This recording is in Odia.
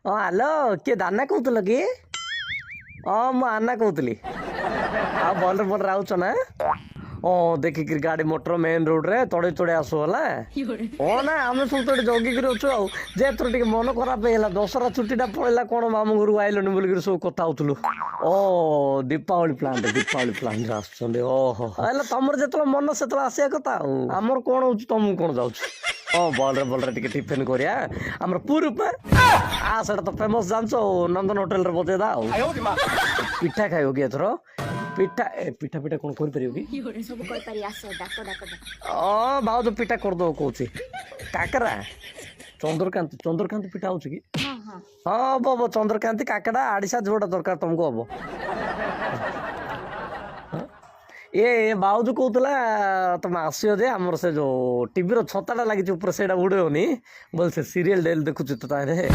ହଁ, ହ୍ୟାଲୋ, କିଏ ଦାନା କହୁଥିଲ କି? ହଁ, ମୁଁ ଆନା କହୁଥିଲି। ଆଉ ଭଲରେ ଭଲରେ ଆଉଛ ନା? ହଁ, ଦେଖିକିରି ଗାଡ଼ି ମଟର ମେନ୍ ରୋଡ଼ରେ ତଡ଼େଇ ତଡ଼େଇ ଆସୁ ହେଲା। ହଁ ନା, ଆମେ ସବୁ ତ ଏଠି ଜଗିକିରି ଅଛୁ। ଆଉ ଯେ ଏଥର ଟିକେ ମନ ଖରାପ ହେଇଗଲା, ଦଶହରା ଛୁଟିଟା ପଳେଇଲା, କ'ଣ ମାମୁଁ ଘରକୁ ଆଇଲନି ବୋଲିକିରି ସବୁ କଥା ହଉଥିଲୁ। ଓ, ଦୀପାବଳି ପ୍ଲାନ୍ରେ, ଦୀପାବଳି ପ୍ଲାନ୍ରେ ଆସୁଛନ୍ତି। ଓହୋ, ହେଲେ ତମର ଯେତେବେଳେ ମନ ସେତେବେଳେ ଆସିବା କଥା, ଆଉ ଆମର କ'ଣ ହଉଛି, ତମକୁ କ'ଣ ଯାଉଛି? ହଁ, ଭଲରେ ଭଲରେ ଟିକେ ଟିଫିନ୍ କରିବା। ଆମର ପୁରୀ ଉପମା, ଆ ସେଟା ତ ଫେମସ୍ ଜାଣିଛ, ଆଉ ନନ୍ଦନ ହୋଟେଲରେ ବଜେଇଦା। ଆଉ ପିଠା ଖାଇବ କି ଏଥର? ପିଠା ଏ ପିଠା ପିଠା କ'ଣ କରିପାରିବ କି? ସବୁ କରିପାରି, ଆସ, ଡାକ ଡାକ ଡାକ। ଅ ଭାଉଜ ପିଠା କରିଦବ କହୁଛି। କାକରା, ଚନ୍ଦ୍ରକାନ୍ତ, ଚନ୍ଦ୍ରକାନ୍ତ ପିଠା ହଉଛି କି? ହଁ ହଁ। ହଁ, ହବ ହବ। ଚନ୍ଦ୍ରକାନ୍ତି, କାକରା, ଆଡ଼ିସା, ଯୋଉଟା ଦରକାର ତମକୁ ହବ। ଏ ଭାଉଜ କହୁଥିଲା ତମେ ଆସିବ ଯେ ଆମର ସେ ଯୋଉ ଟିଭିର ଛତାଟା ଲାଗିଛି ଉପରେ, ସେଇଟା ଉଡ଼େଇବନି ବୋଲେ। ସେ ସିରିଏଲ ଡେଲି ଦେଖୁଛୁ ତ ତାହିଁରେ।